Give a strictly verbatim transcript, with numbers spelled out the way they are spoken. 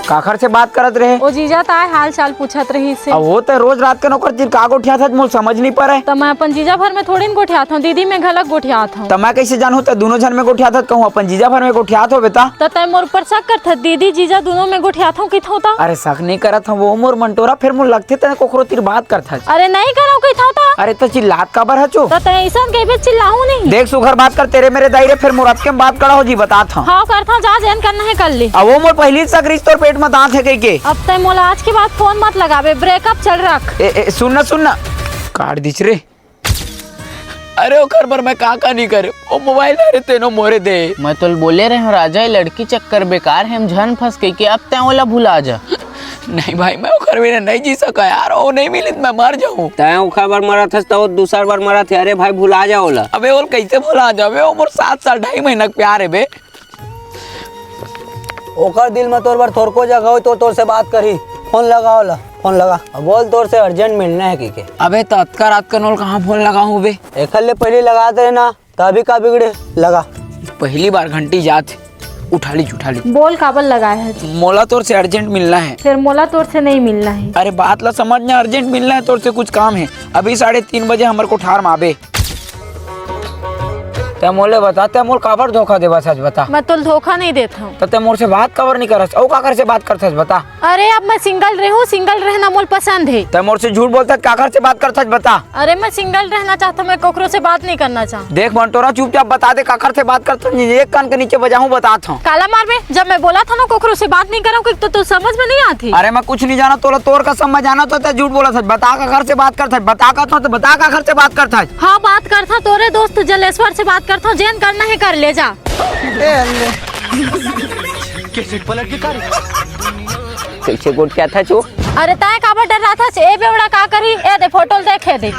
काखर से बात करत रहे? ओ जीजा ताय हाल चाल पूछत रहिस हे। अब वो त रोज रात के नौकर तीर का गोठियात हस, मोला समझ नहीं पड़े। त मैं अपन जीजा भर में थोड़ी न गोठियात हूँ, दीदी में घलक गोठियात हूँ। त मैं कैसे जानहूँ त दोनों झन में गोठियात हस, कहूँ अपन जीजा भर में गोठियात होबे त? त तय मोर ऊपर शक करत हस, दीदी जीजा दोनों में गोठियात हूँ किथों त? अरे शक नहीं करत हूँ, वो मोर मंटोरा, फेर मोला लगथे तय कोखरो तीर बात करत हस। अरे नहीं करव कहिथव त। अरे त चिल्लात काबर हचो? त तय अइसन कहिबे चिल्लाहूं नहीं। देख सुघर बात कर, तेरे मेरे दाई रे, फेर मोर अतके में बात कड़ा हो जी, बतात हूं। हाँ करथव, जा जेन करना हे कर ले। अब वो मोर पहिली शक रिहिस तोर पेट में दांत हे कहिके। अब तय मोला आज के बाद फोन मत लगाबे, ब्रेकअप चल रख। ए, ए, सुन ना, सुन ना। काट दिस रे। अरे ओकर बर मैं का का नहीं करे, वो मोबाइल अरे तेनो मोरे दे। मैं तोल बोले रहे हूँ राजा, ये लड़की चक्कर बेकार हे, हम झन फंस कहिके, अब तय ओला भुला जा। नहीं भाई, मैं ओकर बिना नहीं जी सका यार, वो नहीं मिली त मैं मर जाहूं। तय ओकर बर मरत हस त वो दूसर बर मरत हे। अरे भाई भुला जा ओला। अबे ओला कैसे भुला जाबे, वो मोर सात साल ढाई महीना के प्यार हे बे। ओकर दिल में तोर बर थोरको जगह होई त तोर से बात करही। फोन लगा ओला, फोन लगा। अब बोल तोर से urgent मिलना हे कहिके। अबे त अतका रात कन ओला कहाँ फोन लगाहूं बे? एखर ले पहिली लगा दे ना। त अभी का बिगड़े, लगा। पहिली बार घंटी जात हे, उठा लीच, उठा लीच। बोल काबर लगाए हस? मोला तोर से urgent मिलना हे। फेर मोला तोर से नहीं मिलना हे। अरे बात ला समझ ना, urgent मिलना हे तोर से, कुछ काम हे। अभी साढ़े तीन बजे हमर कोठार में आबे। तय मोला बता, तय मोला काबर धोखा देबे, सच बता। मैं तोला धोखा नहीं देत हूँ। त तय मोर से बात काबर नहीं करस? अउ काकर से बात करथस बता। अरे अब मैं single रहूं, single रहना मोला पसंद हे। तय मोर से झूठ बोलथस, काकर से बात करथस बता। अरे मैं single रहना चाहत हूं, मैं कोखरो से बात नहीं करना चाहत। देख मंटोरा, चुपचाप बता दे काकर से बात करथस, नहीं एक कान के नीचे बजाहूं, बतात हूं। काला मारबे, जब मैं बोलत हूं ना कोखरो से बात नहीं करव कहिके त तोला समझ में नहीं आत हे। अरे मैं कुछ नहीं जानत, तोला तोर कसम मैं जानत हूं, तय झूठ बोलथस। बता काकर से बात करथस, बता कहत हूं त बता काकर से बात करथस। हाँ बात करथव, तोरे दोस्त जलेश्वर से बात करथव, जेन करना हे कर ले जा। ए, अल्ले। कैसे पलट के कार? कैसे गोठियाथस ओ? अरे तय काबर डर्राथस? ए बेवड़ा का करही? ए दे फोटो ल देखे दे।